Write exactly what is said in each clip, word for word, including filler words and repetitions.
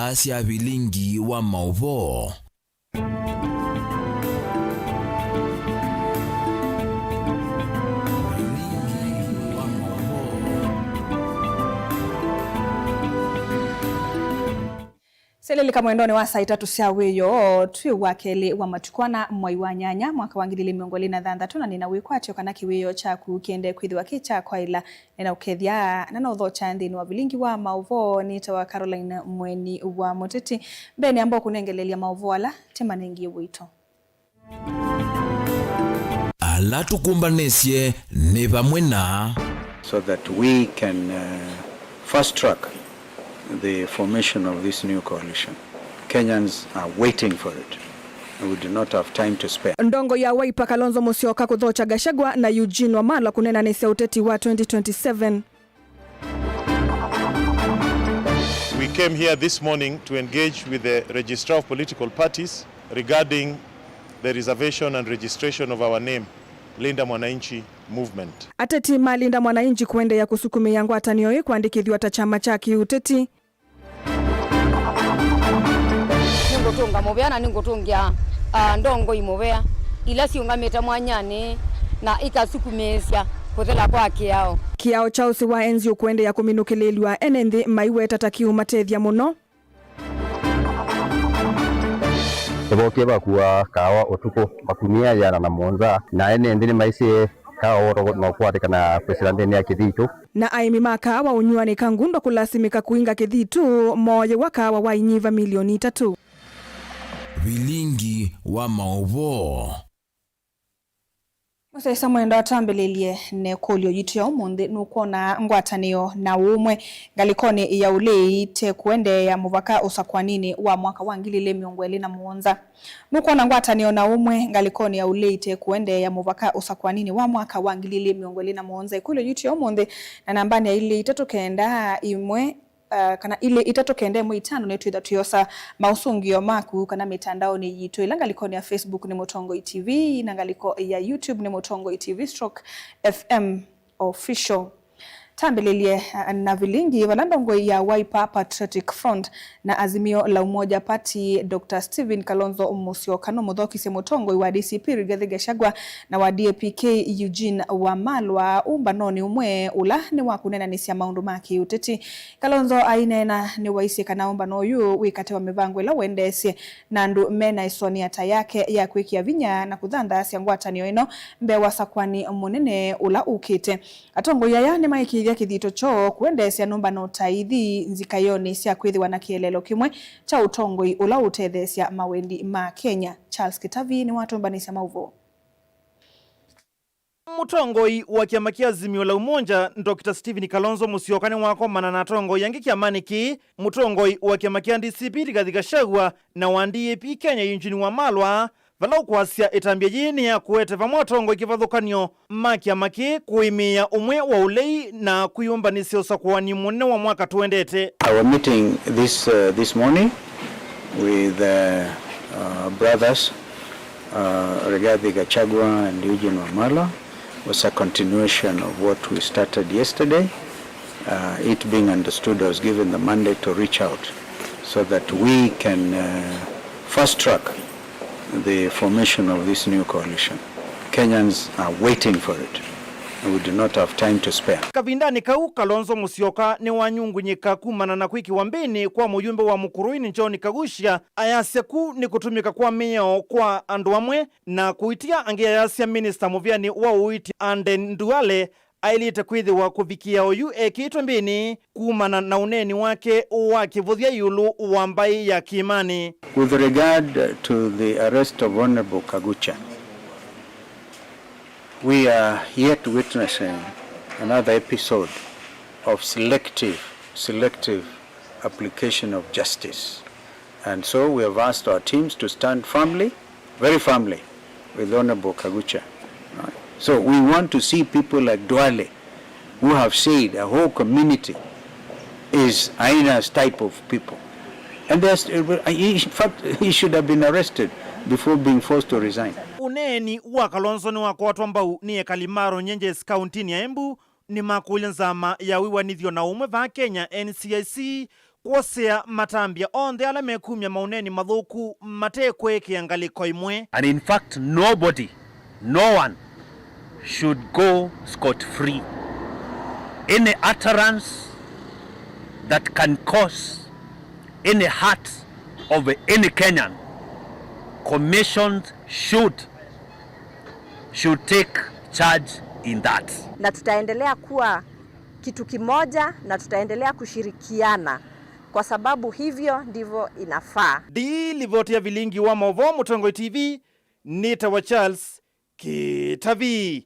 Asya vilingi wa maũvoo. Vilingi wa maũvoo. Syalilika mwendonĩ wa saa itatũ sya wĩoo, twĩ wa kelĩ wa matukũ ana, mwai wa nyanya, mwaka wa ngili ilĩ mĩongo ĩlĩ na thanthatũ, na nĩna wĩkwatyo kana kĩwĩoo kyaku kĩendee kwĩthĩwa kĩ kya kwaĩla. Nĩna ũkethya na naũthokya nthĩnĩ wa vilingi wa maũvoo. Nĩtawa Caroline Mweni wa Mũteti. Mbee nĩamba kũnengelelya maũvoo ala tĩmanengie ũito. Ala tũkũmbanĩsye nĩ vamwe na. So that we can, uh, fast track the formation of this new coalition. Kenyans are waiting for it. We do not have time to spare. Ndongoi ya Wiper Kalonzo Musyoka kũthokya Gachagua na Eugene Wamalwa kũneenanĩsya ũteti wa twenty twenty-seven. We came here this morning to engage with the Registrar of Political Parties regarding the reservation and registration of our name, Linda Mwananchi Movement. Ateti ma Linda Mwananchi kũendeea kũsukumĩĩa ngwatanĩo ĩĩ kwandĩkĩthw'a ta kyama kya kĩũteti. Nĩngũtũnga mũvea na nĩngũtũngĩa, ah, ndongoi mũvea ila siũngamĩte mwanyanĩ na ikasukumĩĩsya kũthela kwa kĩao. Kĩao kya ũsĩ wa N G O kũendeea kũminũkĩlĩĩlw'a, ene nthĩ maiweta ta kĩũmatethya mũno. Nĩvookie vakua kaawa ũtukũ makunia ĩana na mũonza, na ene nthĩ nĩmaisye kaawa woo no kũatĩkana kwĩsĩla nthĩnĩ ya kĩthitũ. Na aĩmi ma kaawa ũnyuanĩka ngundwa kũlasimĩka kũinga kĩthitũ mooyĩwa kaawa wa inyiva milioni itatũ. Vilingi wa maũvoo. Mũsyaĩĩsya mwendwa, twambĩlĩlye na ĩkũlyo yitũ ya ũmũnthĩ. Nũkwona ngwatanĩo na ũũmwe ngalĩkonĩ ya ũlei te kũendeea mũvaka ũsakũaninĩ wa mwaka wa ngili ilĩ mĩongo ĩlĩ na mũonza? Nũkwona ngwatanĩo na ũũmwe ngalĩkonĩ ya ũlei te kũendeea mũvaka ũsakũaninĩ wa mwaka wa ngili ilĩ mĩongo ĩlĩ na mũonza? Ĩkũlyo yitũ ya ũmũnthĩ, na nambanĩ ya ilĩ itatũ kenda ĩmwe, uh, kana ilĩ itatũ kenda ĩmwe itano, nĩtwĩtha twĩosa maũsũngĩo maku kana mĩtandaonĩ yitũ, ĩla ngalĩkonĩ ya Facebook nĩ Mũtongoi T V, na ngalĩko ya YouTube nĩ Mũtongoi T V stroke F M Official. Tambĩlĩlye, uh, na vilingi, vala ndongoi ya Wiper Patriotic Front na Azimio la Umoja Party, Doctor Stephen Kalonzo Musyoka nũmũthokisye mũtongoi wa D C P Rigathi Gachagua na wa D A P K Eugene Wamalwa ũmbanonĩ ũmwe ũla nĩ wa kũneenanĩsya maũndũ ma kĩũteti. Kalonzo aineena nĩwaisye kana ũmbano ũyũ wĩ katĩ wa mĩvango ĩla wendeesye na andũ me na ĩsũanĩa ta yake ya kwĩkĩa vinya na kũthanthasya ngwatanĩo ĩno mbee wa ũsakũani mũnene ũla ũkĩte. Atongoi aya nĩmaĩkĩĩthya kĩthito kyoo kũendeesya nũmbano ta ithi nzikayonĩ sya kwĩthĩwa na kĩeleelo kĩmwe kya ũtongoi ũla ũũtetheesya mawendi ma Kenya. Charles Kĩtavi nĩwatũmbanĩsya maũvoo. Mũtongoi wa kĩama kĩa Azimio la Umoja, Doctor Stephen Kalonzo Musyoka nĩwakomana na atongoi angĩ kĩamanĩ kĩĩ, mũtongoi wa kĩama kĩa D C P Rigathi Gachagua na wa D A P Kenya Eugene Wamalwa, vala ũkwasya ĩtambya yĩĩ nĩ ya kũete vamwe atongoi kĩvathũkany'o ma kĩama kĩĩ kũĩmĩĩa ũmwe wa ũlei na kwĩyũmbanĩsya ũsakũani mũnene wa mwaka tũendete. Our meeting this, uh, this morning with, uh, uh, brothers, uh, Rigathi Gachagua and Eugene Wamalwa was a continuation of what we started yesterday. Uh, it being understood, I was given the mandate to reach out so that we can, uh, fast track the formation of this new coalition. Kenyans are waiting for it, and we do not have time to spare. Kavindanĩ kau, Kalonzo Musyoka nĩwanyungunyĩka kumana na kwĩkĩwa mbĩnĩ kwa mũyumbe wa Mukurweini John Kagusha, ayasya kũu nĩ kũtũmĩka kwa mĩao kwa andũ amwe na kũitia angĩ, ayasya minista mũvĩanĩ wa ũiiti Aden Duale aĩlĩte kwĩthĩwa kũvikĩa oyu ekĩĩtwe mbĩnĩ kumana na ũneeni wake wa kĩvũthya ĩũlũ wa mbaĩ ya Kĩĩmanĩ. With regard to the arrest of Honorable Kagucha, we are yet witnessing another episode of selective, selective application of justice. And so we have asked our teams to stand firmly, very firmly, with Honorable Kagucha. Right? So we want to see people like Duale, who have said a whole community is Ainas type of people. And there's, in fact, he should have been arrested before being forced to resign. Ũneeni wa Kalonzo nĩwakwatwa mbau nĩ ekali ma Runyenjes kauntinĩ ya Embu, nĩmakũlya nzama ya wĩw'anĩthyo na ũmwe vaa Kenya, N C I C, kwosea matambya onthe ala mekumya maũneeni mathũku mate kwĩkĩa ngalĩko ĩmwe. And in fact, nobody, no one should go scot-free. Any utterance that can cause any hurt of any Kenyan, commissions should, should take charge in that. Na tutaendelea kuwa kitu kimoja na tutaendelea kushirikiana kwa sababu hivyo ndivyo inafaa. Ndi livoti ya vilingi wa maũvoo Mũtongoi T V, nĩtawa Charles Kĩtavi.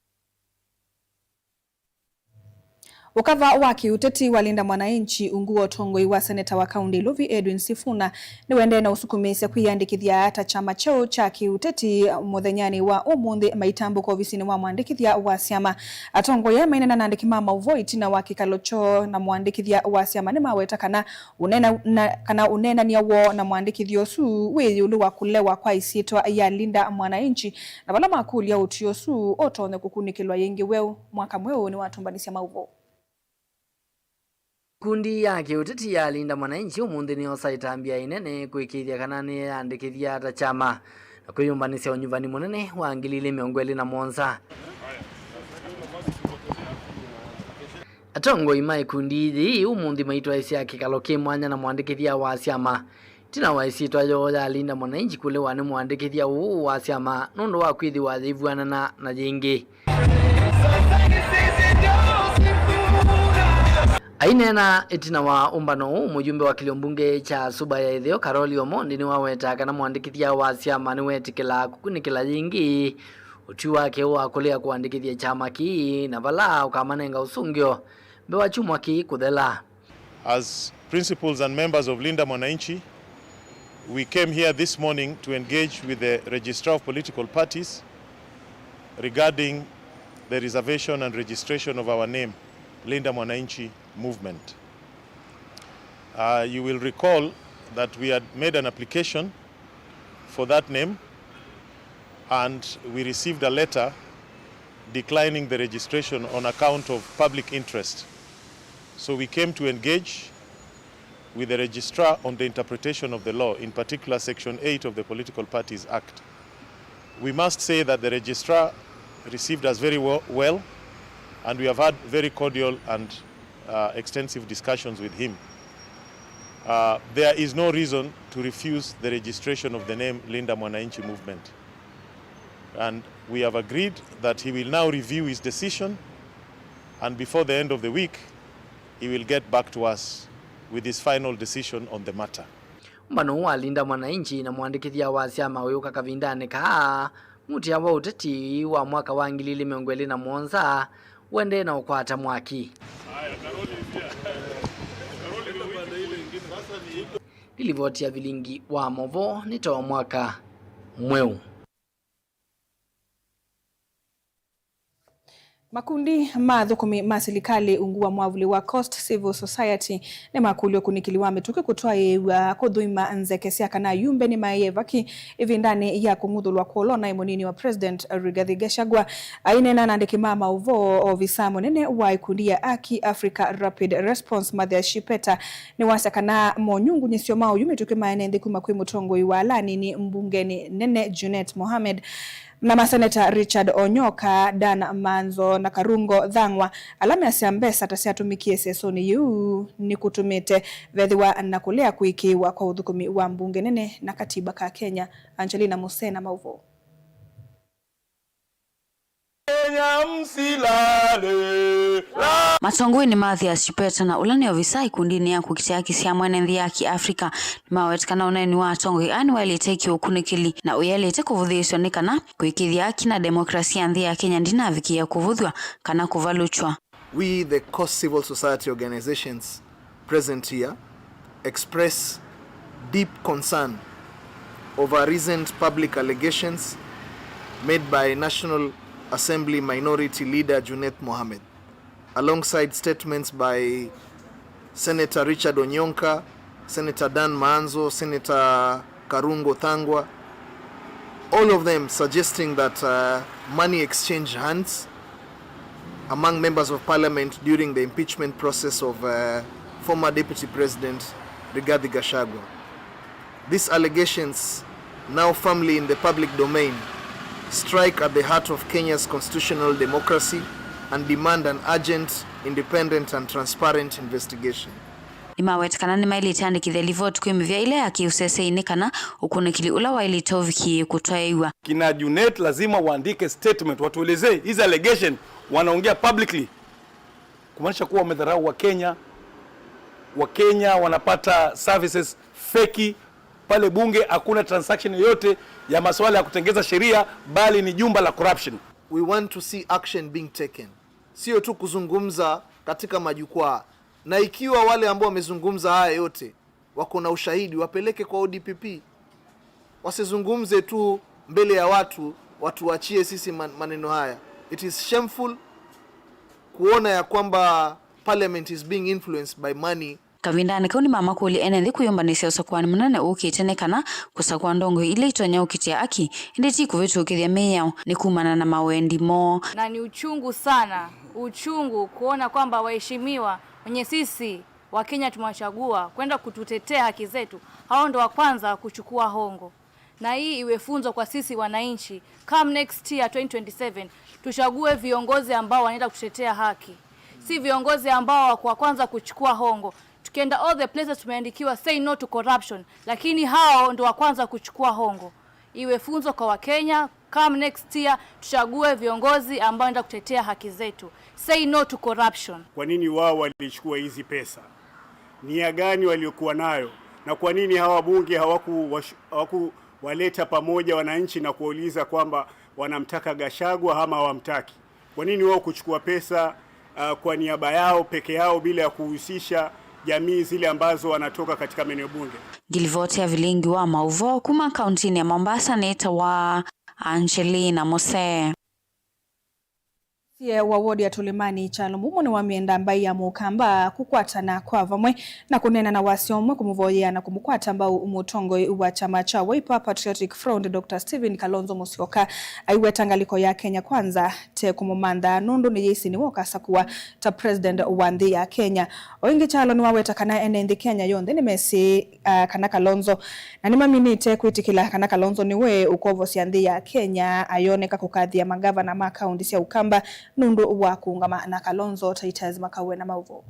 Ũkava wa kĩũteti wa Linda Mwananchi ungu wa ũtongoi wa seneta wa kaũntĩ Ilovi Edwin Sifuna nĩwendee na ũsukumĩĩsya kwĩyandĩkĩthya ta kyama kyeũ kya kĩũteti mũthenyanĩ wa ũmũnthĩ maitambũka ovisinĩ wa mwandĩkĩthya wa syama. Atongoi aa maineena na andĩki ma maũvoo ĩtina wa kĩkalo kyoo na mwandĩkĩthya wa syama nĩmaweta kana ũneena, na, kana ũneenany'a woo na mwandĩkĩthya ũsu wĩ ĩũlũ wa kũlewa kwa ĩsyĩtwa ya Linda Mwananchi, na vala makũlya ũtwi ũsu ũtonye kũkunĩkĩlwa yĩngĩ weũ mwaka mweũ nĩwatũmbanĩsya maũvoo. Ikundi ya kĩũteti ya Linda Mwananchi ũmũnthĩ nĩyosa ĩtambya ĩnene kũĩkĩĩthya kana nĩyeandĩkĩthya ta kyama na kwĩyũmbanĩsya ũnyuvani mũnene wa ngili ilĩ mĩongo ĩlĩ na mũonza. Atongoi ma ikundi yĩĩ ũmũnthĩ maitwaĩsya kĩkalo kĩ mwanya na mwandĩkĩthya wa syama ĩtina wa ĩsyĩtwa yoo ya Linda Mwananchi kũlewa nĩ mũandĩkĩthya ũũ wa syama nũndũ wa kwĩthĩwa yĩivw'anana na yĩngĩ. Aineena ĩtina wa ũmbano ũũ, mũyumbe wa kĩlio mbunge kya Suba ya Ĩtheo Karoli Omondi nĩwawetaa kana mũandĩkĩthya wa syama nĩwetĩkĩla kũkunĩkĩla yĩngĩ ũtwi wake wa kũlea kũandĩkĩthya kyama kĩĩ na vala ũkamanenga ũsũngĩo mbee wa kyumwa kĩĩ kũthela. As principals and members of Linda Mwananchi, we came here this morning to engage with the Registrar of Political Parties regarding the reservation and registration of our name, Linda Mwananchi Movement. Uh, you will recall that we had made an application for that name, and we received a letter declining the registration on account of public interest. So we came to engage with the Registrar on the interpretation of the law, in particular Section eight of the Political Parties Act. We must say that the Registrar received us very well, and we have had very cordial and uh, extensive discussions with him. Uh, there is no reason to refuse the registration of the name Linda Mwananchi Movement. And we have agreed that he will now review his decision, and before the end of the week, he will get back to us with his final decision on the matter. Ũmbano ũũ wa Linda Mwananchi na mũandĩkĩthya wa syama ũyũka kavindanĩ kaa, mũtĩa wa ũteti wa mwaka wa ngili ilĩ mĩongo ĩlĩ na mũonza ũendee na ũkwata mwaki. Nĩ livoti ya vilingi wa maũvoo nĩ ta wa mwaka mweũ. Makundi ma athũkũmi ma silikalĩ ungu wa mwavuli wa Coast Civil Society nĩmakũlya ũkunĩkĩli wa mĩtũkĩ kũtwaĩĩw'a kũthũima nzeke sya kana ayumbe nĩmaeie vaki ĩvindanĩ ya kũng'uthũlwa kwa ũla ũnaĩ mũnini wa President Rigathi Gachagua. Aineena na andĩki ma maũvoo, ovisa mũnene wa ĩkundi ya Aki Africa Rapid Response Mathias Shipeta nĩwasya kana monyungunyĩsyo ma oyu mĩtũkĩ maenenthĩ kuma kwĩ mũtongoi wa ala anini mbungenĩ nene Junet Mohamed, na maseneta Richard Onyoka, Dan Manzo na Karungo Thang'wa, ala measya mbesa ta syatũmĩkie ĩsesonĩ yĩu nĩkũtũmĩte vethĩwa na kũlea kũĩkĩĩwa kwa ũthũkũmi wa mbunge nene na katiba ka Kenya. Angelina Musena, maũvoo. Matongoi nĩ Mathias Shipeta na ũla nĩ ovisa ikundinĩ ya kũkitĩa haki sya mwene nthĩ ya Ki-Africa. Nĩmaweta kana ũneeni wa atongoi aa nĩwaĩlĩte ĩkĩwa ũkunĩkĩli na ũyaĩlĩte kũvũthĩĩsw'a nĩ kana kũĩkĩĩthya haki na democracy ya nthĩ ya Kenya ndinavikĩĩa kũvũthw'a kana kũvalũkywa. We, the Coast Civil Society organizations present here, express deep concern over recent public allegations made by National Assembly Minority Leader Junet Mohamed, alongside statements by Senator Richard Onyonka, Senator Dan Maanzo, Senator Karungo Thangwa, all of them suggesting that uh, money exchanged hands among members of parliament during the impeachment process of uh, former Deputy President Rigathi Gachagua. These allegations, now firmly in the public domain, strike at the heart of Kenya's constitutional democracy and demand an urgent, independent and transparent investigation. Nĩmaweta kana nĩmaĩlĩte andĩkĩthya livoti kwĩ mĩvĩa ĩla ya kĩũseseinĩ kana ũkunĩkĩli ũla waĩlĩte ũvikĩĩe kũtwaĩwa. Kina Junet lazima waandike statement, watuelezee hizi allegation wanaongea publicly, kumaanisha kuwa wamedharau Wakenya. Wakenya wanapata services feki pale bunge, hakuna transaction yoyote ya masuala ya kutengeza sheria, bali ni jumba la corruption. We want to see action being taken, sio tu kuzungumza katika majukwaa. Na ikiwa wale ambao wamezungumza haya yote wako na ushahidi, wapeleke kwa O D P P. Wasizungumze tu mbele ya watu, watuachie sisi man-, maneno haya. It is shameful kuona ya kwamba parliament is being influenced by money. Kavindanĩ kau nĩmamakũlya ene nthĩ kwĩyũmbanĩsya ũsakũanĩ mũnene ũkĩte nĩ kana kũsakũa ndongoi ila itonya ũkitĩa aki, ĩndĩ ti kũvĩtũkĩthya mĩao nĩ kumana na mawendi moo. Na ni uchungu sana, uchungu kuona kwamba waheshimiwa wenye sisi Wakenya tumewachagua kwenda kututetea haki zetu, hao ndo wa kwanza kuchukua hongo. Na hii iwe funzo kwa sisi wananchi. Come next year, twenty twenty-seven, tuchague viongozi ambao wanaenda kututetea haki, si viongozi ambao wako wa kwanza kuchukua hongo. Tukienda all the places tumeandikiwa say no to corruption, lakini hao ndo wa kwanza kuchukua hongo. Iwe funzo kwa Wakenya. Come next year, tuchague viongozi ambao wanaenda kutetea haki zetu. Say no to corruption. Kwa nini wao walichukua hizi pesa? Nia gani waliokuwa nayo? Na kwa nini hawa wabunge hawaku-, hawakuwaleta pamoja wananchi na kuwauliza kwamba wanamtaka Gachagua ama hawamtaki? Kwa nini wao kuchukua pesa, uh, kwa niaba yao peke yao bila ya kuhusisha jamii zile ambazo wanatoka katika maeneo bunge? Ngilivoti ya vilingi wa mauvoo kuma kauntinĩ ya Mombasa nĩtawa Angelina Mose. Sie wa wodi ya Tulimani Kyalo Mumo nĩwamyenda mbaĩ ya Mũkamba kũkwatana kwa vamwe na kũneena na wasya ũmwe kũmũvoyea na kũmũkwata mbau mũtongoi wa kyama kya Wiper Patriotic Front, Doctor Stephen Kalonzo Musyoka. Aiweta ngalĩko ya Kenya Kwanza te kũmũmantha nũndũ nĩyĩsĩ nĩwe ũkasakũwa ta president wa nthĩ ya Kenya. O ĩngĩ, Kyalo nĩwaweta kana ene nthĩ Kenya yonthe nĩmesĩ, ah, kana Kalonzo, na nĩmaminĩte kwĩtĩkĩla kana Kalonzo nĩwe ũkovosya nthĩ ya Kenya ayoneka kũkathĩa mangavana ma kaunti sya Ũkamba nũndũ wa kũũngama na Kalonzo. Titus Makawe na maũvoo.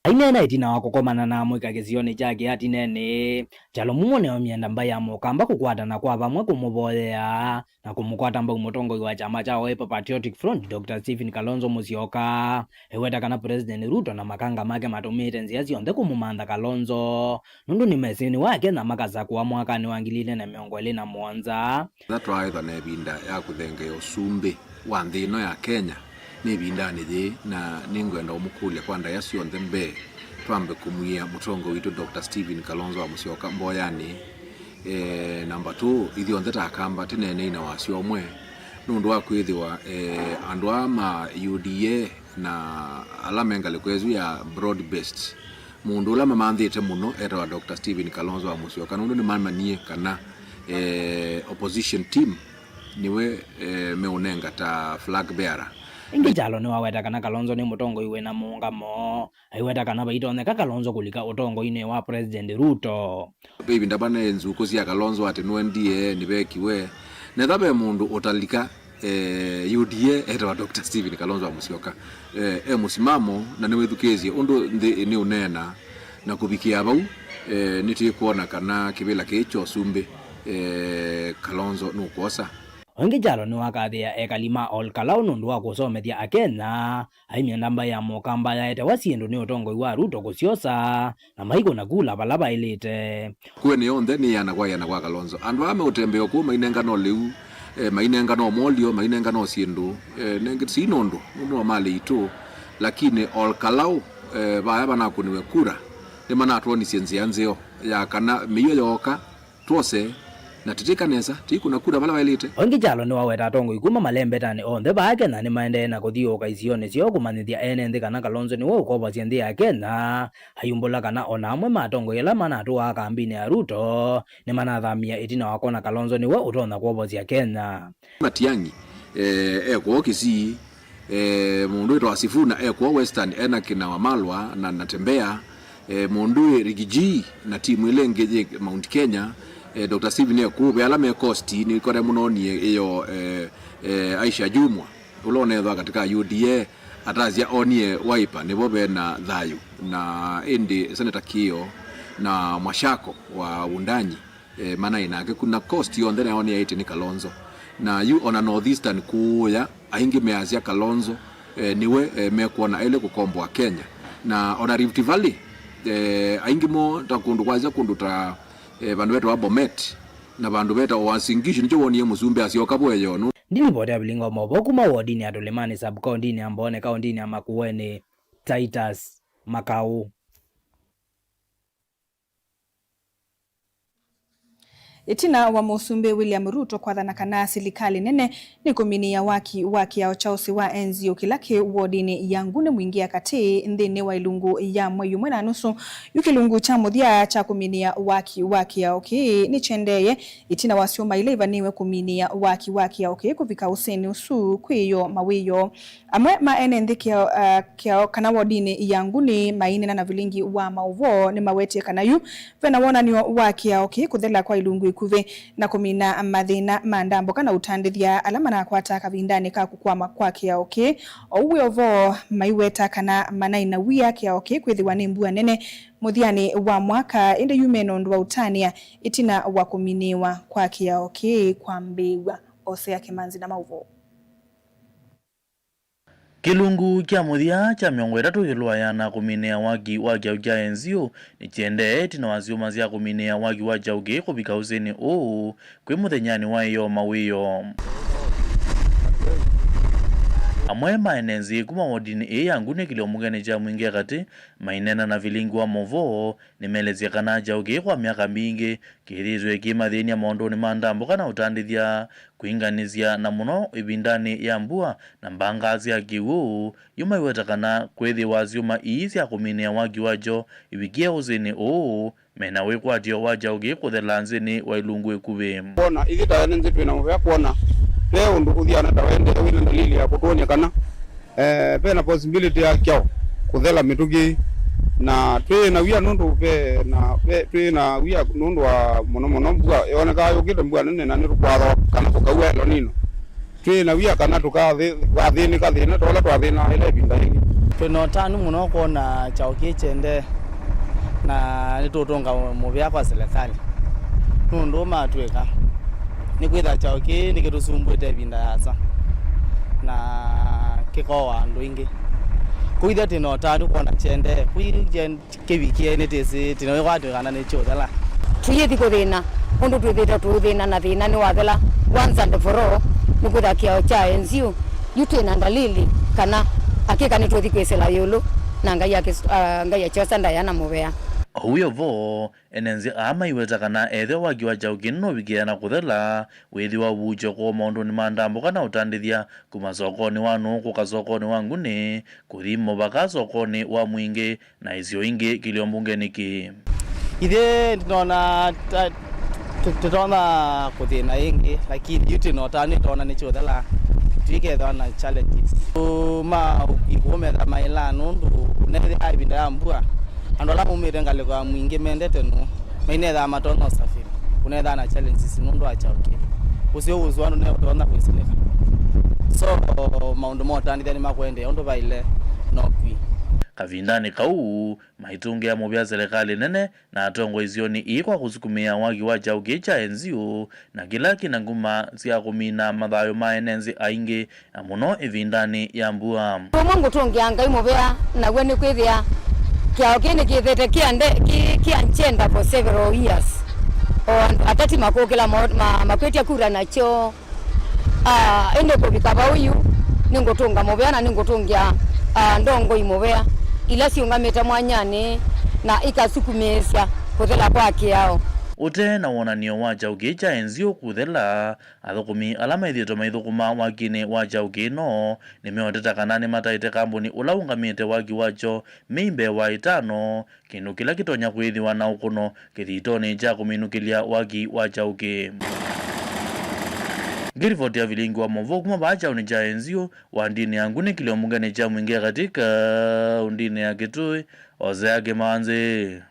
Aineena ĩtina wa kũkomana na amũika kĩsionĩ kya Kĩatinenĩ, Kyalo Mumo nĩwamyenda mbaĩ ya Mũkamba kũkwatana kwa vamwe kũmũvoyea na kũmũkwata mbau mũtongoi wa kyama kya Wiper Patriotic Front, Doctor Stephen Kalonzo Musyoka. Aiweta kana President Ruto na makanga make matũmĩĩte nzĩa syonthe kũmũmantha Kalonzo, nũndũ nĩmesĩ nĩwe Akenya makasakũa mwakanĩ wa ngili ilĩ na mĩongo ĩlĩ na mũonza. Ĩla twaaĩthwa na ĩvinda ya kũthengeea ũsumbĩ wa nthĩ ĩno ya Kenya, nĩ ĩvindanĩ yĩĩ, na nĩngwenda ũmũkũlya kwa ndaĩa syonthe mbee, twambe kũmwia mũtongoi witũ Doctor Stephen Kalonzo wa Musyoka mboyanĩ. E, namba two, ithyonthe ta Akamba tĩneenei na wasya ũmwe, nũndũ wa kwĩthĩwa, e, andũ aa ma U D A na ala me ngalĩko ĩsu ya broad based, mũndũ ũla mamanthĩte mũno etawa Doctor Stephen Kalonzo wa Musyoka, nũndũ nĩmamanyie kana, e, opposition team nĩwe, e, meũnenga ta flag bearer. Ĩngĩ, Kyalo nĩwaweta kana Kalonzo nĩ mũtongoi wĩna mũũngamo. Aiweta kana vaitonyeka Kalonzo kũlika ũtongoinĩ wa President Ruto. Ve ĩvinda vane nzukũ sya Kalonzo atĩ nũendie nĩvekiwe. Netha ve mũndũ ũtalika, eh, U D A etawa Doctor Stephen Kalonzo wa Musyoka. Eh, e mũsimamo na nĩwĩthukĩĩsye ũndũ nthĩ nĩũneena na kũvikĩa vau, eh, nĩtĩkwona kana kĩvĩla kĩĩ kya ũsumbĩ, eh, Kalonzo nũkwosa. O ĩngĩ, Kyalo nĩwakathĩĩa ekali ma Ol Kalou nũndũ wa kũsomethya Akenya. Aimyenda mbaĩ ya Mũkamba yaetewa syĩndũ nĩ ũtongoi wa Ruto kũsyosa, na maikũna kula vala vaĩlĩte. Kwene yonthe nĩ ĩana kwa ĩana kwa Kalonzo. Andũ aa meũtembea o kũu mainengana o lĩu, eh, mainengana o molio, mainengana o syĩndũ, eh, nengĩ ti nũndũ, nũndũ no malĩ itũ, lakini Ol Kalou, eh, vaya vanakũniwe kura, nĩmanatwonisye nzĩa nzeo ya kana mĩio yooka, twose, na tĩtĩka nesa, tĩikũna kura vala waĩlĩte. O ĩngĩ, Kyalo nĩwaweta atongoi kuma malembetanĩ onthe vaa Kenya nĩmaendee na kũthiũũka isionĩ syoo kũmanyĩthya ene nthĩ kana Kalonzo nĩwe ũkovosya nthĩ ya Kenya, ayumbũla kana o na amwe ma atongoi ala manatũaa kambinĩ ya Ruto nĩmanathamie ĩtina wa kwona Kalonzo nĩwe ũtonya kwovosya Kenya. Matiang'i, eh, e kwoo Kisii, E, mũndũ wĩtawa Sifuna e kũo Western ena kĩna Wamalwa na Natembeya. E, mũndũ wĩ Rigiji na timu ĩla ĩngĩ yĩ Mount Kenya, e, Doctor Steven e kũu. Ve ala me Coast, nĩkone mũnonie ĩyo, e, e, Aisha Jumwa, ũla ũnethwa katika U D A, atasya onie Wiper nĩvo ve na thayũ, na ĩndĩ Senator Kĩo na Mwashako wa Wundanyi, e, manaĩ nake ku, na Coast yonthe nayo nĩyaĩtye nĩ Kalonzo. Na yu ona North Eastern kũũya, aingĩ measya Kalonzo, e, nĩwe, e, mekwona ele kũkomboa Kenya. Na ona Rift Valley, e, aingĩ mo ta kũndũ kwasya kũndũ ta, e, vandũ vetawa Bomet na vandũ vetawa Uasin Gishu, nĩkyo wonie mũsumbĩ asyoka vo eyo nũ. Ndilivoti ya vilinga wa maũvoo kuma wodini ya Tulimani sub-kaũntĩnĩ ya Mbooni kaũntĩnĩ ya Makueni, Titus Makau. Ĩtina wa Mũsumbĩ William Ruto kwathana kana silikalĩ nene nĩkũminĩĩa waki wa kĩao kya ũsĩ wa N G O kĩla kĩ wodinĩ ya Nguni Mwingi ya katĩ nthĩnĩ wa ilungu ya mwei ũmwe na nusu, yu kĩlungu kya mũthya kya kũminĩĩa waki wa kĩao kĩĩ nĩkyendee ĩtina wa syũma ila ivanĩĩwe kũminĩĩa waki wa kĩao kĩĩ kũvika ũsĩnĩ ũsu kwĩ yo mawĩoo. Amwe ma ene nthĩ kĩao, ah, kĩao kana wodinĩ ya Nguni maineena na vilingi wa maũvoo nĩmawetie kana yu vena wonany'o wa kĩao kĩĩ kũthela kwa ilungu ikuvĩ na kũmina mathĩna ma ndambũka na ũtandĩthya ala manakwataa kavindanĩ ka kũkwama kwa kĩao kĩĩ. Ou wĩ ũvoo maiweta kana manaĩ na wia kĩao kĩĩ kwĩthĩwa nĩ mbua nene mũthyanĩ wa mwaka, ĩndĩ yu mena ũndũ wa ũtanĩa ĩtina wa kũminĩĩwa kwa kĩao kĩĩ kwambĩĩw'a. Osea Kĩmanzi na maũvoo. Kĩlungu kya mũthya kya mĩongo ĩtatũ ĩũlũ wa ĩana kũminĩa waki wa kĩao kya N G O nĩkyendee ĩtina wa syũma sya kũminĩa waki wa kyaũ kĩĩ kũvika ũsĩnĩ ũũ kwĩ mũthenyanĩ wa ĩyoo mawĩoo. Amwe ma ene nzĩ kuma wodinĩ ĩĩ ya Nguni kĩlio mbungenĩ kya Mwingi ya katĩ maineena na vilingi wa maũvoo nĩmeelesya kana kyaũ kĩĩ kwa myaka mingĩ kĩthĩĩtwe kĩmathĩny'a maũndũnĩ ma ndambũka na ũtandĩthya, kwĩnganĩsya na mũno ĩvindanĩ ya mbua na mbanga sya kĩw'ũ. Yu maiweta kana kwĩthĩwa syũma ii sya kũminĩa waki wakyo ivikie ũsĩnĩ ũũ, mena wĩkwatyo wa kyaũ kĩĩ kũthela nzĩnĩ wa ilungu ĩkuvĩ. Kwona ithyĩ ta ene nzĩ twĩ na mũvea kwona ve ũndũ ũthiana ta waendee wĩna ndalili ya kũtwony'a kana Eh, ve na possibility ya kyaũ kũthela mĩtũkĩ, na twĩ na wia nũndũ ve na, ve, twĩ na wia nũndũ wa mũno mũno mbua yonekaa yũkĩte, mbua nene, na nĩtũkwatha kana kũkaw'a El Nino. Twĩ na wia kana tũkathĩnĩka thĩna ta ũla twathĩnaa ĩla ĩvinda yĩngĩ. Twĩ na ũtanu mũno kwona kyaũ kĩĩ kyendee na nĩtũũtũnga mũvea kwa silikalĩ nũndũ matwĩka nĩkwĩtha kyaũ kĩĩ nĩkĩtũsumbũĩte ĩvinda yasa na kĩkooa andũ aingĩ. Kũithya twĩ na ũtanu kwona kyendee, kũithya kĩvikie nĩtĩsĩ tĩna wĩkwatwĩkana nĩkyũthela. Tũyĩthi kũthĩna ũndũ twĩthĩte tũũthĩna na thĩna nĩwathela once and for all, nĩkwĩtha kĩao kya N G O yu twĩ na ndalili kana akĩka nĩtũthi kwĩsĩla ĩũlũ na Ngai akĩs-, ah, Ngai akyosa ndaĩa na mũvea. Oyu vo, ene nzĩ aa maiweta kana ethĩwa waki wa kyaũ kĩĩ nũvikĩĩa na kũthela, wĩthĩwa ũvuky'o kũũ maũndũnĩ ma ndambũka na ũtandĩthya, kuma sokonĩ wa nũũ kũka sokonĩ wa Nguni, kũthi mũvaka sokonĩ wa Mwingĩ, na isio ingĩ kĩlio mbungenĩ kĩĩ. Ithyĩ ndinona ta-, tũ-, tũtonya kũthĩna ĩngĩ, lakini yu twĩ na ũtanu nĩtwona nĩkyũthela, tũikethĩwa na challenges. Ũma ũkũũ metha maĩla nũndũ nethĩa ĩvinda ya mbua, andũ ala maumĩte ngalĩko ya Mwingĩ mendete nũũ, mainethaa matonya ũsafiri, kũnethaa na challenges nũndũ wa kyaũ kĩĩ. Ũseo ũsu andũ neũtonya kwĩsĩlĩka. So, maũndũ ma ũtandĩthya nĩmakũendeea ũndũ vaĩle na ũkw'ĩ. Kavindanĩ kau, maitũngĩa mũvea silikalĩ nene na atongoi isionĩ ii kwa kũsukumĩa waki wa kyaũ kĩĩ kya N G O na kĩla kĩna nguma sya kũmina mathayũ ma ene nzĩ aingĩ, na mũno ĩvindanĩ ya mbua. Ũmwe ngũtũngĩa Ngai mũvea, naw'o nĩ kwĩthĩa kĩao kĩĩ nĩkĩthete kĩande-, kĩ-, kĩankyenda for several years. O andũ ateti makũkĩla mo-, ma-, makwĩtya kura nakyo. Ah, ĩndĩ kũvika vau yu, nĩngũtũnga mũvea na nĩngũtũngĩa, ah, ndongoi mũvea, ila siũngamĩte mwanyanĩ na ikasukumĩĩsya kũthela kwa kĩao. Ũte na wonany'o wa kyaũ kĩĩ kya N G O kũthela, athũkũmi ala methĩĩtwe maithũkũma wakinĩ wa kyaũ kĩĩ no nĩmeũteta kana nĩmataĩte kambuni ũla ũngamĩte waki wakyo mĩi mbee wa ĩtano, kĩndũ kĩla kĩtonya kwĩthĩwa na ũkũno kĩthitonĩ kya kũminũkĩlya waki wa kyaũ kĩĩ. Nĩ rivoti ya vilingi wa maũvoo kuma vaa kyaũnĩ kya Enzio, wandinĩ ya ngunĩkĩlyo mbungenĩ kya Mwingi ya Katĩ kaũntĩnĩ ya Kitui, Hosea Kimanzi.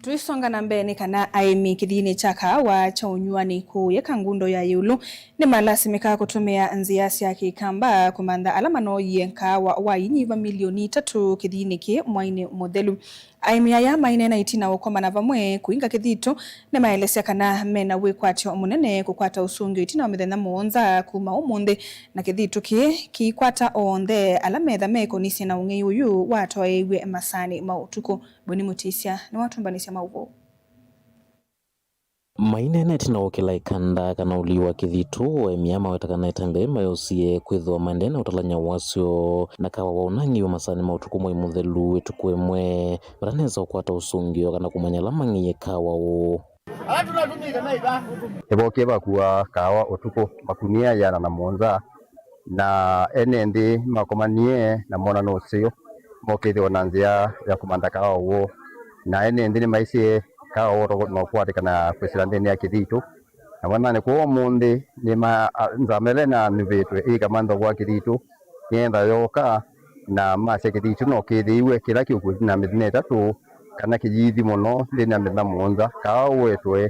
Tũisonga na mbee, nĩ kana aĩmi kĩthiinĩ kya kaawa kya ũnyuani kũũya Kangundo ya ĩũlũ nĩmalasimĩka kũtũmĩa nzĩa sya kĩkamba kũmantha ala manoie kaawa wa inyiva milioni itatũ kĩthiinĩ kĩĩ mwainĩ mũthelu. Aĩmi aya maineena ĩtina wa ũkomana vamwe kũinga kĩthitũ nĩmaelesya kana mena wĩkwatyo mũnene kũkwata ũsũngĩo ĩtina wa mĩthenya mũonza kuma ũmũnthĩ, na kĩthitũ kĩĩ kĩikwata onthe ala metha mekonisye na ũng'ei ũyũ watwaĩiw'e masaanĩ ma ũtukũ. Boni Mũtĩsya nĩwatũmbanĩsya maũvoo. Maineena ĩtina wa ũkĩla ĩkanda kana ũlii wa kĩthitũ, aĩmi aa maweta kana ĩtambya yĩĩ mayosie kwĩthĩwa maendee na ũtalany'a wasyo na kaawa wa ũnangĩiwe masaanĩ ma ũtukũ mwai mũthelu ĩtukũ ĩmwe, matanesa ũkwata ũsũngĩo kana kũmanya ala mang'eie kaawa ũũ. Nĩvookie vakua kaawa ũtukũ makunia ĩana na mũonza, na ene nthĩ makomanie na mona nũseo mokĩthĩwa na nzĩa ya kũmantha kaawa ũũ, na ene nthĩ nĩmaisye kaawa ũũ no ũkwatĩkana kwĩsĩla nthĩnĩ ya kĩthitũ. Na mwananĩ kũu ũmũnthĩ nĩma, a, nzama ĩla ĩnanyuvĩtwe ĩikamanthwa kwa kĩthitũ, nĩenda yoka na masya kĩthitũ no kĩthĩiwe kĩla kĩũkw'o ĩtina wa mĩthenya ĩtatũ, kana kĩyithi mũno nthĩnĩ wa mĩthenya mũonza, kaawa ũetwe,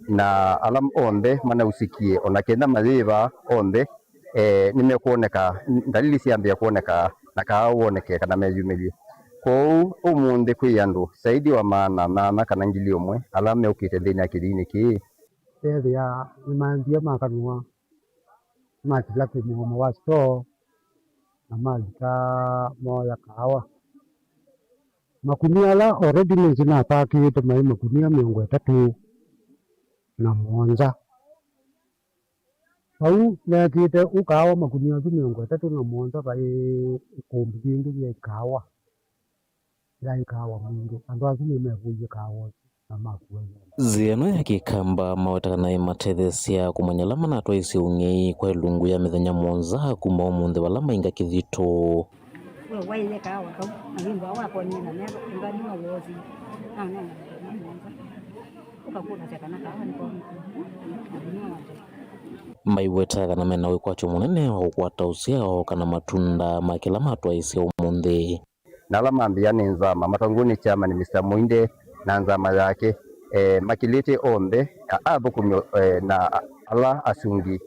na ala onthe manausikie, o na kenda mayĩva onthe, eh, nĩmekwoneka, ndalili syambĩĩa kwoneka, na kaawa woneke kana meyumĩlye. Kwoou ũmũnthĩ kwĩ andũ saidi wa maana nyanya kana ngili ĩmwe ala meũkĩte nthĩnĩ wa kĩthiinĩ kĩĩ. Ethĩa nĩmanthie makanũa, makĩla kĩmũomo wa store, na malika mooya kaawa. Makunia ala already nĩsĩ napakĩte maĩ makunia mĩongo ĩtatũ na mũonza. Vau nekĩte ũkaawa makunia asu mĩongo ĩtatũ na mũonza, vaĩ ĩkũmbĩ yĩngĩ ya ĩkaawa, yaĩ kaawa mwingĩ. Andũ asu nĩmevũie kaawa ũsu na makua ĩana. Nzĩa ĩno ya kĩkamba maweta kana ĩmatetheesya kũmanya ala manatwaĩsye ũng'ei kwa ĩlungu ya mĩthenya mũonza kuma ũmũnthĩ vala mainga kĩthitũ. We waĩle kaawa kau, na wĩmbwa wakonie na meko, ĩngani wa wosi, na nena mĩthenya mũonza. Ũkakũlasya kana kaawa nĩkomĩte, na nĩwate. Maiweta kana mena wĩkwatyo mũnene wa kũkwata ũsyao kana matunda ma kĩla matwaĩsye ũmũnthĩ. Na ala mambĩa nĩ nzama, matongoi nĩ chairman Mister Muinde na nzama yake, eh, makilĩte onthe, a-, athũkũmi, eh, na a-, ala asungi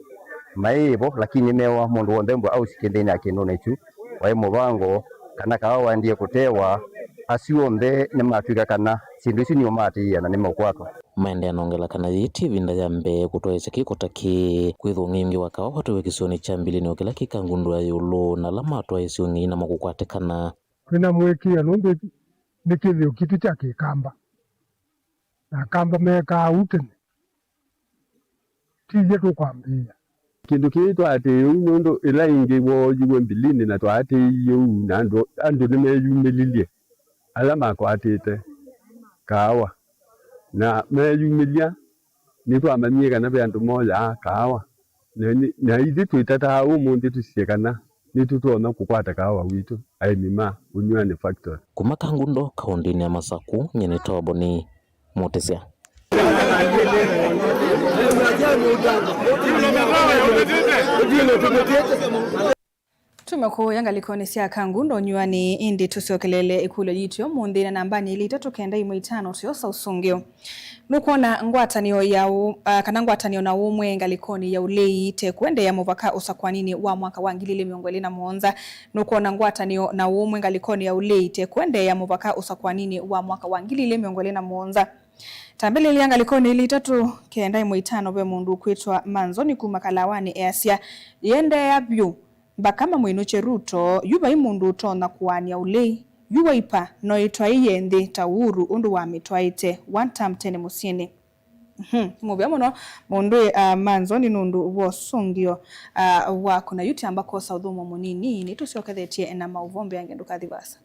maĩ vo, lakini mewa mũndũ w'onthe mbwa ausikie nthĩnĩ ya kĩndũnĩ kyu waĩ mũvango, kana kaawa waendie kũtewa, asu onthe nĩmatw'ĩka kana syĩndũ isu nĩũmaatĩĩa na nĩmeũkwatwa. Maendeea na ongela kana yĩĩ ti ĩvinda ya mbee kũtwaĩĩsya kĩko ta kĩĩ, kwĩthwa ũng'ei ũngĩ wa kaawa watwaiwe kĩsionĩ kya Mbilini o kĩla kĩ Kangundo ya ĩũlũ, na ala matwaĩĩsye ũng'ei namo kũkwatĩkana. Twĩ na mũĩkĩĩo nũndũ nĩ kĩthĩo kitũ kya kĩkamba, na akamba meekaa ũu tene, ti ithyĩ tũkwambĩĩa. Kĩndũ kĩĩ twaatĩĩe ũu nũndũ ĩla ĩngĩ wooyiwe Mbilini na twaatĩĩie ũu, na andũ, andũ nĩmeeyumĩlilye ala makwatĩte kaawa, na meeyumĩlya nĩtwamanyie kana ve andũ moyaa kaawa, na, na ithyĩ twĩtataa ũmũnthĩ tũsisye kana nĩtũtonya kũkwata kaawa witũ aĩmi ma Ũnyuani Factory. Kuma Kangundo, kaũntĩnĩ ya Masaku, nyie nĩ Toboni Mũtĩsya. Tume kũũya ngalĩkonĩ sya Kangundo Ũnyuani, ĩndĩ tũsyokelele ĩkũlyo yitũ ya ũmũnthĩ na nambanĩ ilĩ itatũ kenda imwe itano tũyosa ũsũngĩo. Nũkwona ngwatanĩo ya ũ-, a, kana ngwatanĩo na ũmwe ngalĩkonĩ ya ũlei te kũendeea mũvaka ũsakwaninĩ wa mwaka wa ngili ilĩ mĩongo ĩlĩ na mũonza? Nũkwona ngwatanĩo na ũmwe ngalĩkonĩ ya ũlei te kũendeea mũvaka ũsakwaninĩ wa mwaka wa ngili ilĩ mĩongo ĩlĩ na mũonza? Tambĩlĩlya ngalĩkonĩ ilĩ itatũ kenda imwe itano, ve mũndũ ũkwĩtwa Manzoni kuma Kalawanĩ easya, yĩendeea vyũ, mbaka mamwĩnũkye Ruto, yu vai mũndũ ũtonya kũaany'a ũlei. Yu Wiper no ĩtwaĩĩe nthĩ ta Uhuru ũndũ wamĩtwaĩte one term tene mũsyĩnĩ. Mhm, nĩ mũvea mũno mũndũ, ah, Manzoni nũndũ wa ũsũngĩo, ah, waku. Na yu tiamba kwosa ũthũmũo mũnini, nĩtũsyokethetye na maũvoo mbeange, ndũkathi vaasa.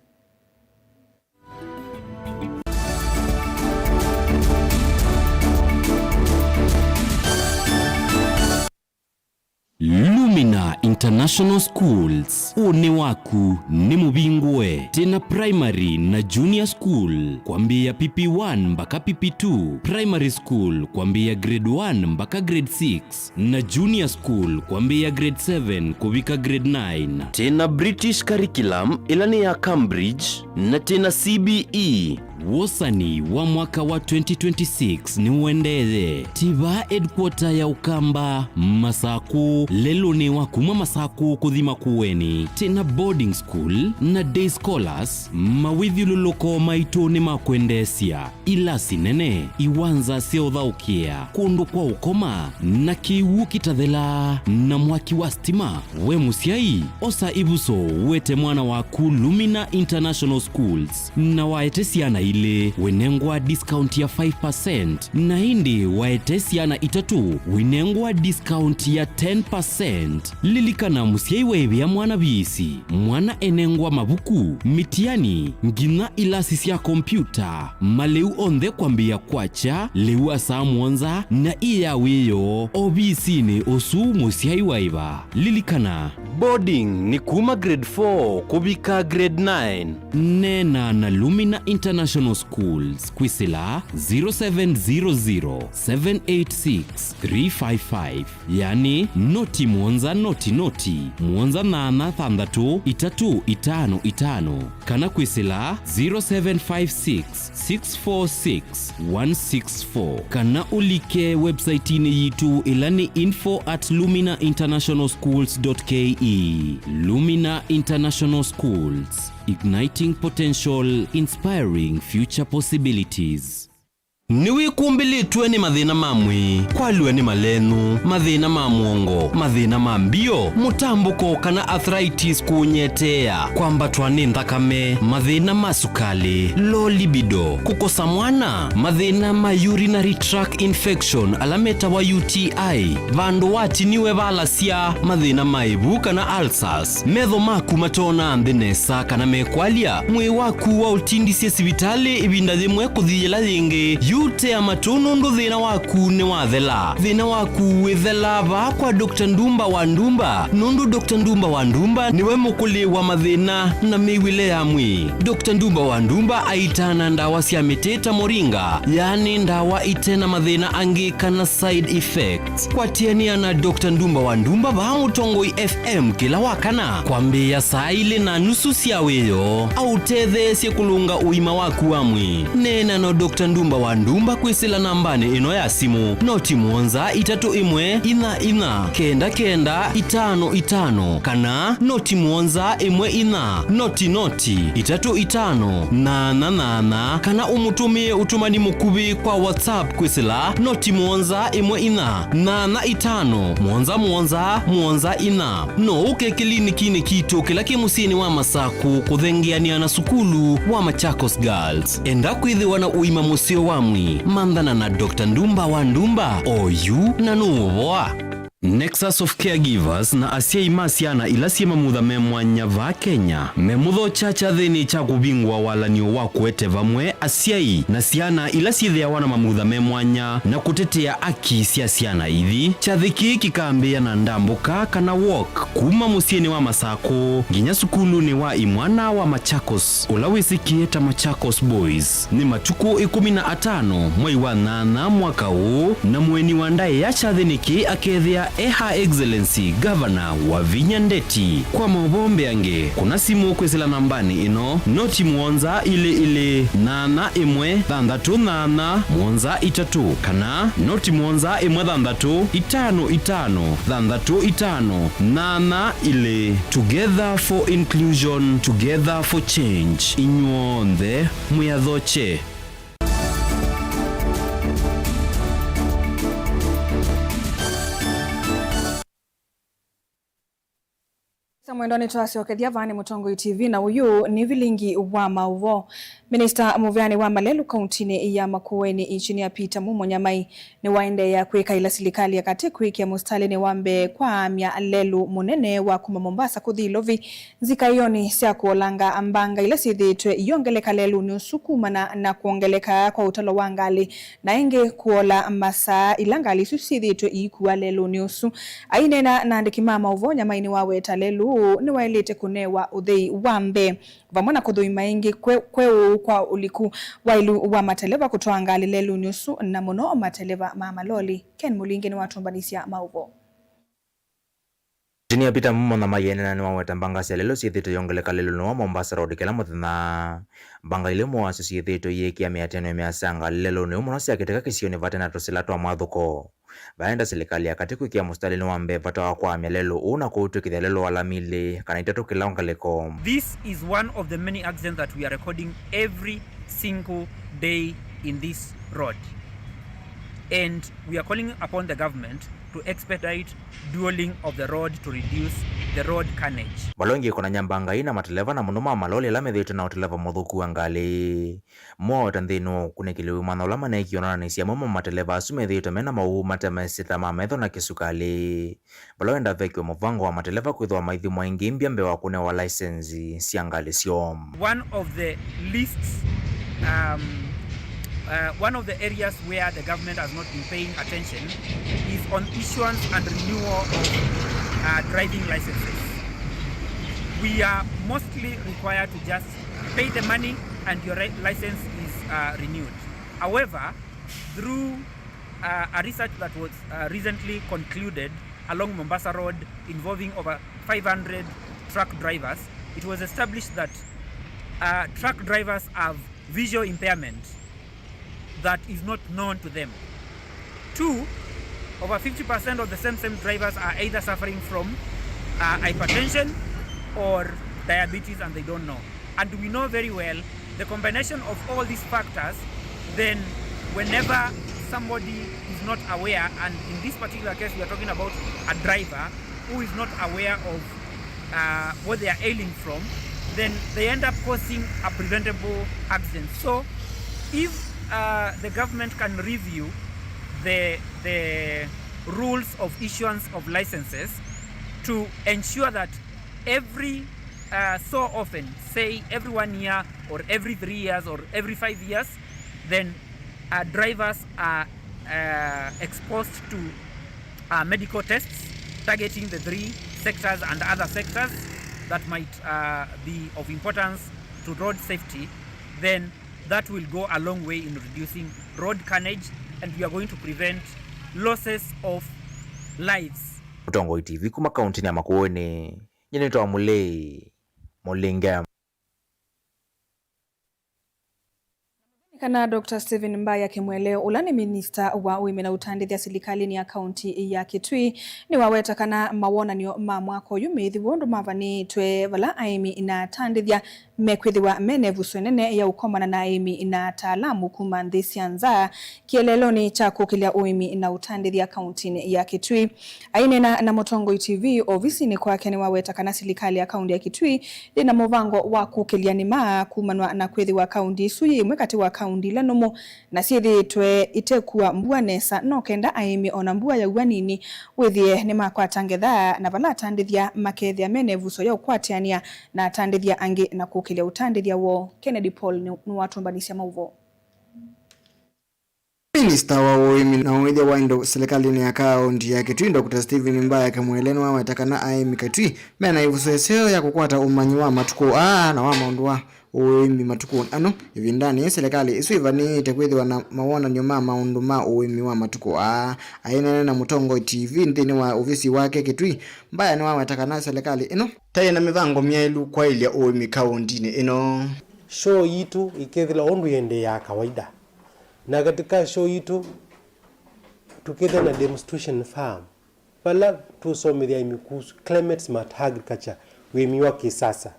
Lumina Incorporated. International Schools, ũnĩ waku nĩ mũvingũe. Twĩna primary na junior school, kwambĩĩa P P one mpaka P P two, primary school, kwambĩĩa grade one mpaka grade six, na junior school, kwambĩĩa grade seven kũvika grade nine. Twĩna British curriculum, ĩla nĩ ya Cambridge, na twĩna C B E. Wosani wa mwaka wa twenty twenty-six nĩũendeeye. Twĩ vaa headquarter ya Ũkamba, Masakũ, lelũnĩ wa kuma Masakũ kũthi Makueni. Twĩna boarding school na day scholars, mawĩthyũlũlũko maitũ nĩ ma kwendeesya. Ilasi nene, iwanza sya ũthaũkĩa, kũndũ kwa ũkoma, na kĩw'ũ kĩtathelaa, na mwaki wa stima. We mũsyai, osa ĩvuso, wete mwana waku Lumina International Schools, na waete syana ilĩ, wĩnengwa discount ya five percent, na ĩndĩ waete syana itatũ, wĩnengwa discount ya ten percent. Lilikana, mũsyai waĩvĩa mwana viisi, mwana enengwa mavuku, mĩtiani, nginya ilasi sya kompyuta, malĩu onthe kwambĩĩa kwakya lĩu wa saa mũonza na ĩ ya wĩoo ovisinĩ ũsu mũsyai waĩva. Lilikana, boarding nĩ kuma grade four kũvika grade nine. Neena na Lumina International Schools kwĩsĩla zero seven zero zero, seven eight six, three five five, yani noti mũonza noti noti, mũonza nyanya thanthatũ itatũ itano itano, kana kwĩsĩla zero seven five six, six four six, one six four, kana ũlike website-inĩ yitũ ĩla nĩ info at lumina international schools dot K E. Lumina International Schools, igniting potential, inspiring future possibilities. Nĩwĩkumbĩlĩtwe nĩ mathĩna ma mwĩĩ, kwalw'a nĩ malenũ, mathĩna ma mũongo, mathĩna ma mbio, mũtambũko kana arthritis kũũnyeteea, kwambatwa nĩ nthakame, mathĩna ma sukalĩ, low libido, kũkosa mwana, mathĩna ma urinary tract infection ala metawa U T I, vandũ watiniwe valasya, mathĩna ma ĩvu kana ulcers, metho maku matoonaa nthĩ nesa kana mekwalya, mwĩĩ waku waũtindisye sivitalĩ ĩvinda yĩmwe kũthi yĩla yĩngĩ, yu tea matũ nũndũ thĩna waku nĩwathela. Thĩna waku wĩthelaa vaa kwa Doctor Ndumba wa Ndumba, nũndũ Doctor Ndumba wa Ndumba nĩwe mũkũlĩ wa mathĩna na mĩw'ĩle ya mwĩĩ. Doctor Ndumba wa Ndumba aitaana ndawa sya mĩtĩ ta moringa, yaani ndawa ite na mathĩna angĩ kana side effects. Kwatĩanĩa na Doctor Ndumba wa Ndumba vaa Mũtongoi F M kĩla wa kana kwambĩĩa saa ilĩ na nusu sya wĩoo, aũtetheesye kũlũnga ũima waku wa mwĩĩ. Neena na Doctor Ndumba wa Ndumba kwĩsĩla nambanĩ ĩno ya simũ, noti mũonza itatũ ĩmwe inya inya kenda kenda itano itano, kana noti mũonza ĩmwe inya noti noti itatũ itano nyanya nyanya, kana ũmũtũmĩe ũtũmani mũkuvĩ kwa WhatsApp kwĩsĩla noti mũonza ĩmwe inya nyanya itano mũonza mũonza mũonza inya. No ũke kĩlinikinĩ kitũ kĩla kĩ mũsyĩnĩ wa Masakũ kũthengeanĩa na sukulu wa Machakos Girls. Enda kwĩthĩwa na ũima mũseo wa mwĩĩ, manthana na Doctor Ndumba wa Ndumba, oyu na nũũvoa. Nexus of Caregivers na asyai ma syana ila syĩ mamutha me mwanya vaa Kenya memũthokya kyathĩnĩ kya kũvingũa walan'yo wa kũete vamwe asyai na syana ila syĩthĩawa na mamutha me mwanya na kũtetea aki sya syana ithi. Kyathĩ kĩĩ kĩkambĩĩa na ndambũka kana walk kuma mũsyĩnĩ wa Masakũ nginya sukulunĩ wa imwana wa Machakos, ũla wĩsĩkĩe ta Machakos Boys. Nĩ matukũ ĩkũmi na atano mwei wa nyanya mwaka ũũ, na mũeni wa ndaĩa kyathĩnĩ kĩĩ akethĩa e Her Excellency Governor Wavinya Ndeti. Kwa maũvoo mbeange, kũna simũ kwĩsĩla nambanĩ ĩno, noti mũonza ilĩ ilĩ nyanya ĩmwe thanthatũ nyanya mũonza itatũ, kana noti mũonza ĩmwe thanthatũ itano itano thanthatũ itano nyanya ilĩ. Together for inclusion, together for change. Inyw'onthe mwĩathokye. Sa mwendwa, nĩtwasyokethya vaa nĩ Mũtongoi T V, na ũyũ nĩ vilingi wa maũvoo. Minista mũvĩanĩ wa malelũ kauntinĩ ya Makueni, Engineer Peter Mumo Nyamai, nĩwaendeea kwĩkaĩla silikalĩ ya katĩ kwĩkĩa mũsitalĩnĩ wa mbee kwa amya lelũ mũnene wa kuma Mombasa kũthi Ilovi, nzikaĩonĩ sya kũolanga mbanga ila syĩthĩĩtwe iyongeleka lelũnĩ ũsu kumana na kwongeleka kwa ũtalo wa ngalĩ, na ĩngĩ kũola masaa ila ngalĩ isu syĩthĩĩtwe iikua lelũnĩ ũsu. Aineena na andĩki ma maũvoo, Nyamai nĩwaweta lelũ ũũ nĩwaĩlĩte kũnewa ũthei wa mbee vamwe na kũthũima ĩngĩ kwe-, kweũ kwa ũliku wa ĩlu wa mateleva kũtwaa ngalĩ lelũnĩ ũsu, na mũno mateleva ma maloli. Ken Mũlingi nĩwatũmbanĩsya maũvoo. Engineer Peter Mumo Nyamai aineena nĩwaweta mbanga sya lelũ syĩthĩĩtwe iyongeleka lelũnĩ wa Mombasa Road kĩla mũthenya. Mbanga ila imwe wasyo syĩthĩĩtwe iyĩkĩa mĩatĩanĩo mĩasa ya ngalĩ lelũnĩ ũũ mũno sya kĩteka kĩsionĩ vate na tũsĩla twa mwathũko. Vaenda silikalĩ ya katĩ kwĩkĩa mũsitalĩnĩ wa mbee vata wa kwaamya lelũ ũũ na kũũtw'ĩkĩthya lelũ wa lami ilĩ kana itatũ kĩla ngalĩko. This is one of the many accidents that we are recording every single day in this road. And we are calling upon the government to expedite dualling of the road to reduce the road carnage. Vala ũngĩ kũnany'a mbanga ii na mateleva na mũno ma maloli ala methĩĩtwe na ũteleva mũthũku wa ngalĩ. Mowete nthĩnĩ wa ũkunĩkĩli wĩ mwanya ũla maneekie onanĩsya amwe ma mateleva asu methĩĩtwe mena mawau mate mesĩta ma metho na kĩsukalĩ, vala wenda vekiwe mũvango wa mateleva kwĩthĩwa maithimwa ĩngĩ mbya mbee wa kũnewa laisenzi sya ngalĩ syoo. One of the least, um, uh, one of the areas where the government has not been paying attention is on issuance and renewal of, uh, driving licenses. We are mostly required to just pay the money and your ri-, license is, uh, renewed. However, through, uh, a research that was, uh, recently concluded along Mombasa Road involving over five hundred truck drivers, it was established that, uh, truck drivers have visual impairment that is not known to them. Two, over fifty percent of the same, same drivers are either suffering from, uh, hypertension or diabetes and they don't know. And we know very well the combination of all these factors, then whenever somebody is not aware, and in this particular case we are talking about a driver who is not aware of, uh, what they are ailing from, then they end up causing a preventable accident. So if, uh, the government can review the, the rules of issuance of licenses to ensure that every, uh, so often, say every one year or every three years or every five years, then, uh, drivers are, uh, exposed to, uh, medical tests targeting the three sectors and other sectors that might, uh, be of importance to road safety, then that will go a long way in reducing road carnage and we are going to prevent losses of lives. Mũtongoi T V kuma kauntinĩ ya Makueni, nyie nĩtawa Mũlei Mũlinge. Kana Doctor Stephen Mbaya Kimwele, ũla nĩ minista wa ũĩmi na ũtandĩthya silikalĩnĩ ya kaunti ya Kitui, nĩwaweta kana mawonany'o ma mwaka ũyũ mĩĩthĩwe ũndũ mavanĩtwe, vala aĩmi na atandĩthya mekwĩthĩwa mena ĩvuso ĩnene ya ũkomana na aĩmi na ataalamu kuma nthĩ sya nza kĩeleelonĩ kya kũkĩlya ũĩmi na ũtandĩthya kauntinĩ ya Kitui. Aineena na Mũtongoi T V ovisinĩ kwake, nĩwaweta kana silikalĩ ya kaunti ya Kitui yĩ na mũvango wa kũkĩlya nĩma kumanwa na kwĩthĩwa kaunti ĩsu yĩ ĩmwe katĩ wa kaunti ila nũmũ na syĩthĩĩtwe itekua mbua nesa, no kenda aĩmi ona mbua yaua nini wĩthĩe nĩmakwata ngetha, na vala atandĩthya makethĩa mena ĩvuso ya ũkwatĩanĩa na atandĩthya angĩ na kũkĩlya ũtandĩthya woo. Kennedy Paul nĩ-, nĩwatũmbanĩsya maũvoo. Minista wa ũĩmi na ũĩthya wa indo silikalĩnĩ ya kaũnti ya Kitui, Doctor Stephen Mbaya Kimwele, nĩwaweta kana aĩmi Kitui mena ĩvuso ĩseo ya kũkwata ũmanyi wa matukũ aa na wa maũndũ wa ũĩmi matukũnĩ ano. Ĩvindanĩ yĩĩ, silikalĩ ĩsu ĩvanĩĩte kwĩthĩwa na mawonany'o ma maũndũ ma ũĩmi wa matukũ aa. Aineena na Mũtongoi T V nthĩnĩ wa ovisi wake Kitui, Mbaya nĩwaweta kana silikalĩ ĩno ta yĩna mĩvango myaĩlu kwaĩlya ũĩmi kaũntinĩ ĩno. Show yitũ ĩkethĩwa ũndũ ĩendeeaa kawaida. Na katika show yitũ, tũkethĩa na demonstration farm, vala tũsomethya aĩmi kuhusu climate smart agriculture, ũĩmi wa kĩsasa.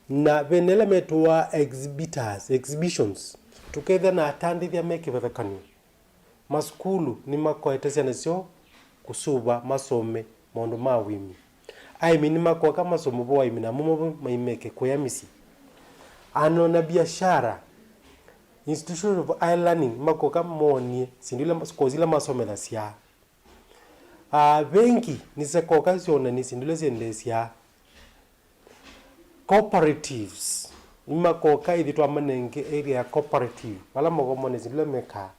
Na vena ĩla metũaa exhibitors, exhibitions, tũkethĩa na atandĩthya me kĩvathũkany'o. Masukulu nĩmakoete syana syoo kũsũva masome maũndũ ma ũĩmi. Aĩmi nĩmakoka masome ũvoo wa ũĩmi namo mavĩ maimeke kũya mĩsyĩ. Ano na biashara, institution of higher learning, makoka monie syĩndũ ila, course ila masomethasya. Ah, vengi nĩsyakoka syonanie syĩndũ ila syendeesya. Cooperatives, nĩmakoka ĩthi twamanenge area ya cooperative, vala makomone syĩndũ ila mekaa.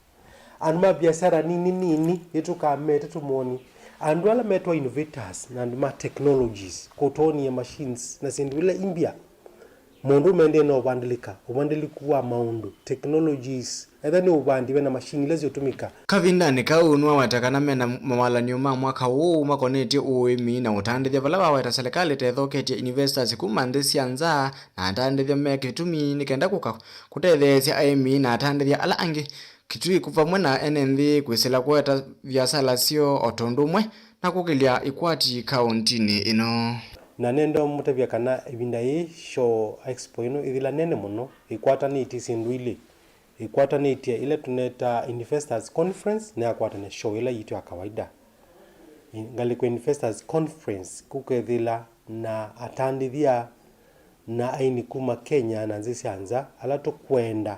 Andũ ma biashara nini nini, ĩtũkamete tũmoni. Andũ ala metwa innovators na andũ ma technologies, kũtwonie machines na syĩndũ ila imbya. Mũndũ ũmendee na ũvandĩlĩka, ũvandĩlĩku wa maũndũ, technologies, etha nĩ ũvandi, ve na mashini ila siũtũmĩka. Kavindanĩ kau, nĩwaweta kana me na mawalany'o ma mwaka ũũ makonetye ũĩmi na ũtandĩthya vala waweta selekalĩ ta ĩthoketye investors kuma nthĩ sya nza na atandĩthya me Kitui nĩ kenda kũka kũtetheesya aĩmi na atandĩthya ala angĩ Kitui vamwe na ene nthĩ kwĩsĩla kũeta viasala syoo o tondũ ũmwe na kũkĩlya ikwati kaũntinĩ ĩno. Na nenda ũmũtavya kana ĩvinda yĩĩ show expo ĩno ĩthĩla nene mũno, ĩkwatanĩtye syĩndũ ilĩ. Ĩkwatanĩtye ĩla tũnetaa Investors Conference na yakwatana show ĩla yitũ ya kawaida. Ngalĩko Investors Conference kũkethĩla na atandĩthya na aini kuma Kenya na nthĩ sya nza ala tũkwenda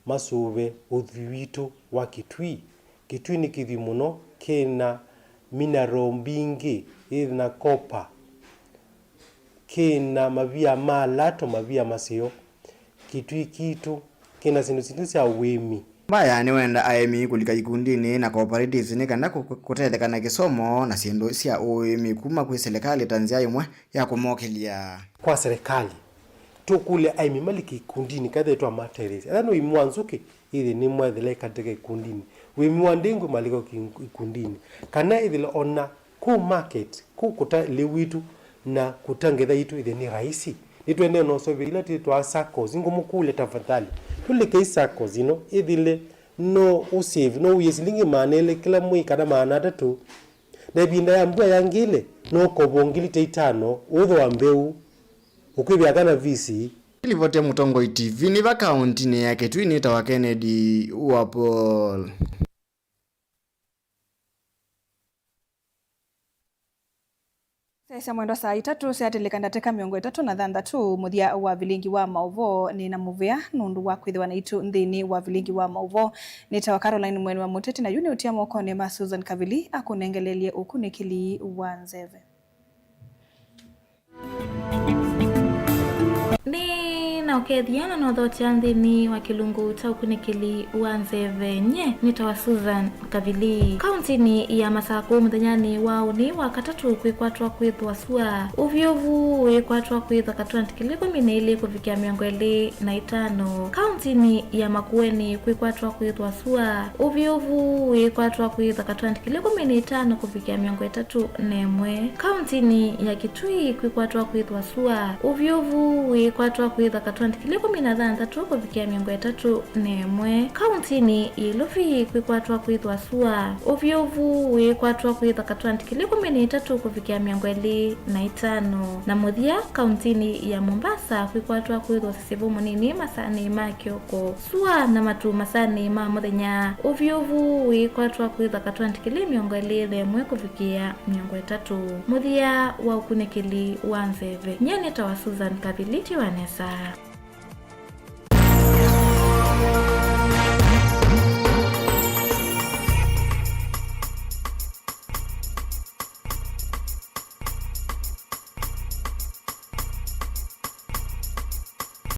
masũve ũthwii witũ wa Kitui. Kitui nĩ kĩthwii mũno, kĩ na mineral mbingĩ, ĩ na copper, kĩ na mavia ma lato, mavia maseo. Kitui kitũ kĩ na syĩndũ sitũ sya ũĩmi. Mbaya nĩwenda aĩmi kũlika ikundinĩ na cooperatives nĩ kana kũ-, kũ-, kũtetheka na kĩsomo na syĩndũ sya ũĩmi kuma kwĩ selekalĩ ta nzĩa ĩmwe ya kũmokĩlya. Kwa serikali, tũkũlya aĩmi malike ikundinĩ kana twamatetheesya. Ethĩwa nĩ ũĩmi wa nzũkĩ, ĩthĩ nĩmwethela ĩkateka ikundinĩ. Ũĩmi wa ndengũ malika ki-, ikundinĩ. Kana ĩthĩla ona kũ market, kũ kũta lĩu witũ na kũta ngetha yitũ ĩthĩ nĩ rahisi. Nĩtwendee na ũseũvyo ila twĩtwaa saccos. Ngũmũkũlya tafadhali, tũlikei saccos ĩno ĩthĩle no ũsave, no ũie silingi maana elĩ kĩla mwei kana maana atatũ. Na ĩvinda ya mbua yangĩle, no ũkovwa ngili ta itano, ũũthwa mbeũ, ũkwĩvĩa kana visi. Nĩlivotia Mũtongoi T V nĩ va kaũntinĩ ya Kitui nĩtawa Kennedy wa Paul. Syaisya mwendo saa itatũ syatĩlĩka ndatĩka mĩongo ĩtatũ na thanthatũ, mũthya wa vilingi wa maũvoo. Nĩ na mũvea nũndũ wa kwĩthĩwa naitũ nthĩnĩ wa vilingi wa maũvoo. Nĩtawa Caroline Mweni wa Mũteti, na yu nĩ ũtia mokonĩ ma Susan Kavili akũnengelelye ũkunĩkĩli wa nzeve. Nĩ na ũkethya na nothokya nthĩnĩ wa kĩlungu kya ũkunĩkĩli wa nzeve. Nye nĩtawa Susan Kavili. Kauntinĩ ya Masakũ mũthenyanĩ wa ũnĩ wa katatũ kwĩkwatwa kwĩthwa sua. Ũvyũvu wĩkwatwa kwĩthwa katwenti kĩlĩ ĩkũmi na ilĩ kũvikĩa mĩongo ĩlĩ na itano. Kauntinĩ ya Makueni kwĩkwatwa kwĩthwa sua. Ũvyũvu wĩkwatwa kwĩthwa katwenti kĩlĩ ĩkũmi na itano kũvikĩa mĩongo ĩtatũ na ĩmwe. Kauntinĩ ya Kitui kwĩkwatwa kwĩthwa sua. Ũvyũvu wĩkwatwa kwĩthwa katwenti kĩlĩ ĩkũmi na thanthatũ kũvikĩa mĩongo ĩtatũ na ĩmwe. Kauntinĩ ya Ilovi kwĩkwatwa kwĩthwa sua. Ũvyũvu wĩkwatwa kwĩthwa katwenti kĩlĩ ĩkũmi na itatũ kũvikĩa mĩongo ĩlĩ na itano. Na mũthya, kauntinĩ ya Mombasa kwĩkwatwa kwĩthwa ũsisĩvu mũnini masaanĩ ma kĩoko. Sua na matu masaanĩ ma mũthenya. Ũvyũvu wĩkwatwa kwĩthwa katwenti kĩlĩ mĩongo ĩlĩ na ĩmwe kũvikĩa mĩongo ĩtatũ. Mũthya wa ũkunĩkĩli wa nzeve. Nye nĩtawa Susan Kavili, tiwa nesa.